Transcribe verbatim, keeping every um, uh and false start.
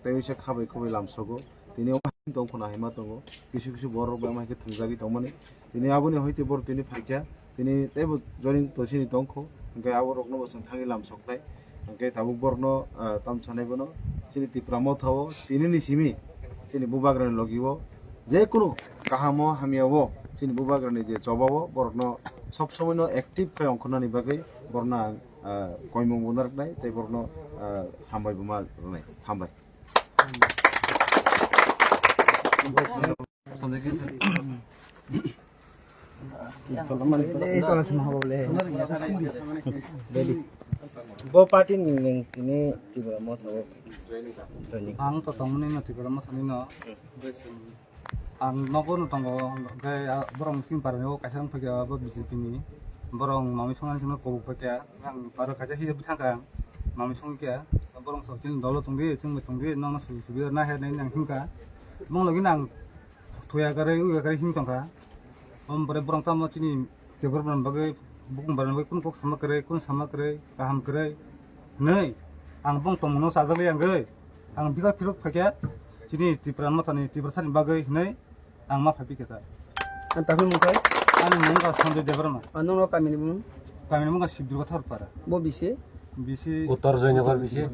tei uisa khabai khubai lamsogo. Tini omo hai tongkho na hima tongo. Kisu kisu borok bai omo hai khe thwngjagwi tongmani. Tini aboni hoite borok tini phaikha. Tini teibo joining to chini tongkho. Hwnkhe abo rokno bo chwng thangwi lamsoknai. Hwnkhe tabuk borokno, ah, tamsanai bono. Chini Tipra Motha o tini ni simi chini bubagrani logi o je kunu kahamo hamya o chini bubagrani je choba o borokno sob somoi no active khe ongkhornani bagwi borokno ang ah, koimung bo narwknai tei borokno, ah, hambai bo ma rwnai. Hambai. Bo party ni nwng tini Tipra Motha o joining. Ang to tongmani no Tipra Motha ni no. Ang nogo no tongo, hwnkhe, ah, borok chini para ni o kaisa wng phaikha, abo B J P ni. Borok mamwi songmani chwngno kobok phaikha, ang aro kaisa hijab thangkha, ang mamwi songwi kha, borok sok chini dolo tongdi, chwngbai tongdi, nokno subi subi naha nai nang himkha. Bong logi nang thuya kwrwi, wi kwrwi him tongkha. Om bore borok tamo chini Tei borok ni bagwi, bukung barani bagwi kunu kok sama kwrwi, kunu sama kwrwi, kaham kwrwi hwnwi ang bong tongmungno chajakli yangwi ang bikha phirok phaikha chini Tipra Mothani, Tiprasani bagwi hwnwi ang ma phaiphikha ta. Ang tabuk mung khai? Ani mung kha Sanjoy Debbarma. Ang nono kamini mung? Kamini mung kha Sibdurga Thorpara. Bo bisi? Bisi Uttor Joynagar bisi.